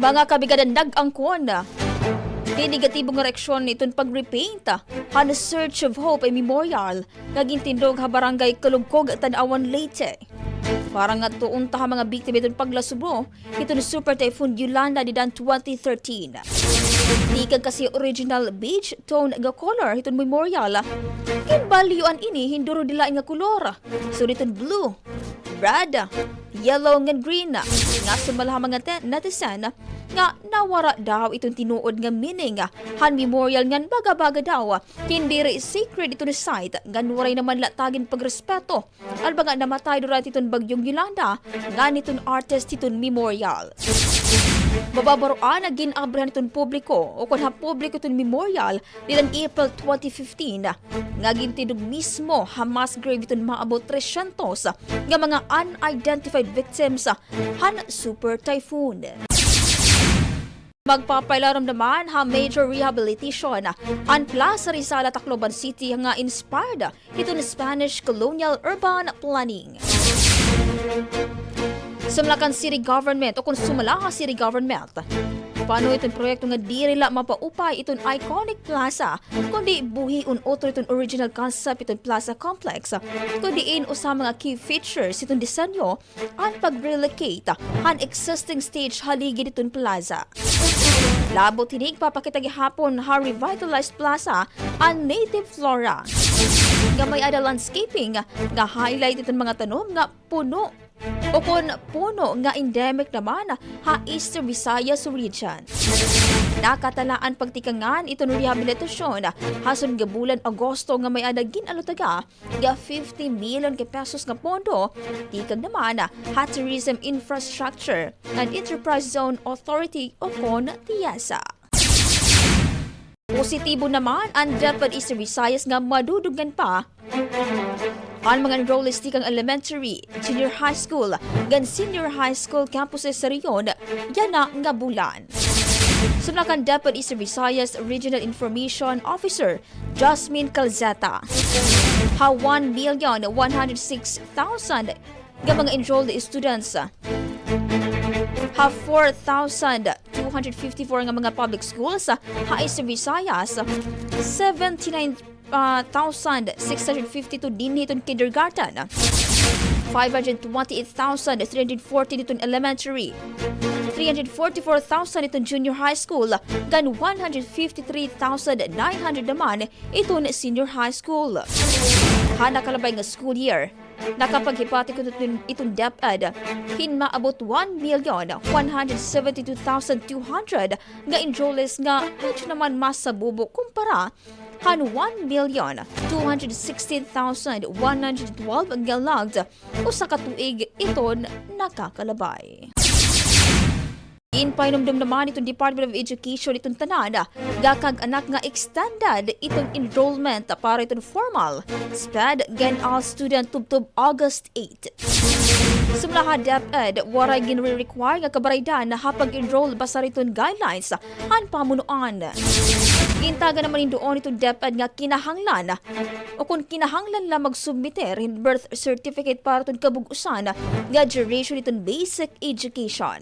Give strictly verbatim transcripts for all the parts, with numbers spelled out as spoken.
Mga kabrigadan, nag-angkon hin negatibo nga reaksyon iton pag-repaint han Search of Hope Memorial nga gintindog ha Barangay Kalugkog, Tanauan, Leyte. Para ngadto unta ha mga biktima hiton paglasubo hiton Super Typhoon Yolanda dida han twenty thirteen. Tikang kasi original beige tone nga color hiton memorial, ginbalyuan ini hin duro-dilain nga kolor, sugad hiton blue, red, yellow ngan green, nga sumala ha mga te-, netizen nga nawara daw iton tinuod nga meaning han memorial ngan baga-baga daw hin diri sacred iton site ngan waray naman latagan pagrespeto. Alba nga namatay durante iton Bagyong Yolanda ngan iton artist hiton memorial. Mababaroan nga gin-abrihan hiton publiko ukon ha publiko iton memorial dida han April twenty fifteen, nga gintindog mismo ha mass grave hiton maabot tresyentos nga mga unidentified victims han Super Typhoon. Magpapailarom naman ha major rehabilitation an Plaza Rizal ha Tacloban City nga inspired hiton Spanish colonial urban planning. Sumala kan city government, ukon sumala ha city government, pano iton proyekto nga diri la mapaupay iton iconic plaza, kundi buhion utro iton original concept iton plaza complex, kun diin usa ha mga key features hiton disenyo an pag-relocate han existing stage ha ligid hiton plaza. Labot hini, igpapakita gihapon ha revitalized plaza an native flora nga may-ada landscaping nga highlight hiton mga tanom nga puno ukon puno nga endemic naman ha Eastern Visayas region. Nakatala an pagtikangan iton rehabilitasyon ha sunod nga bulan Agosto nga may-ada gin-alutaga nga fifty million ka pesos nga pondo tikang naman ha Tourism Infrastructure and Enterprise Zone Authority ukon TEZA. Positibo naman an DepEd Eastern Visayas nga madudugangan pa an mga enrollees tikang elementary, junior high school, ngan senior high school campuses sa rehiyon yana nga bulan. Sumala kan DepEd Eastern Visayas Regional Information Officer Jasmine Calzeta, ha one million one hundred six thousand nga mga enrolled students ha four thousand two hundred fifty-four nga mga public schools ha Eastern Visayas, seventy-nine, ah, thousand six hundred fifty-two dinhi hiton kindergarten, five hundred twenty-eight thousand three hundred forty hiton elementary, three hundred forty-four thousand hiton junior high school, ngan one hundred fifty-three thousand nine hundred naman iton senior high school. Ha nakalabay nga school year, nakapaghibatik iton, iton DepEd hin maabot one million one hundred seventy-two thousand two hundred nga enrollees, nga medyo naman mas sabubo kumpara han one million two hundred sixteen thousand one hundred twelve nga logged usa ka tuig iton nakakalabay. Ginpahinumdom naman iton Department of Education iton tanan nga kag-anak nga extended iton enrollment para iton formal SPED ngan ALS student tubtob August eight. Sumala ha DepEd, waray ginre-require nga kabaraydan ha pag-enroll basta hiton guidelines han pamunuan. Gintagan naman hin duon hiton DepEd nga kinahanglan, ukon kinahanglan la magsubmiter hin birth certificate para hiton kabug-osan nga duration hiton basic education.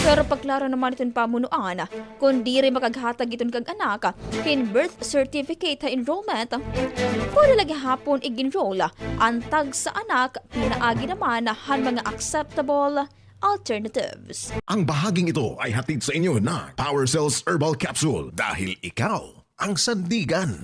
Pero paklaro naman hiton pamunuan, kon diri makaghatag iton kag-anak hin birth certificate ha enrollment, pwede la gihapon ig-enroll an tagsa anak pinaagi naman han mga acceptable alternatives. Ang bahaging ito ay hatid sa inyo ng Power Cells Herbal Capsule, dahil ikaw ang sandigan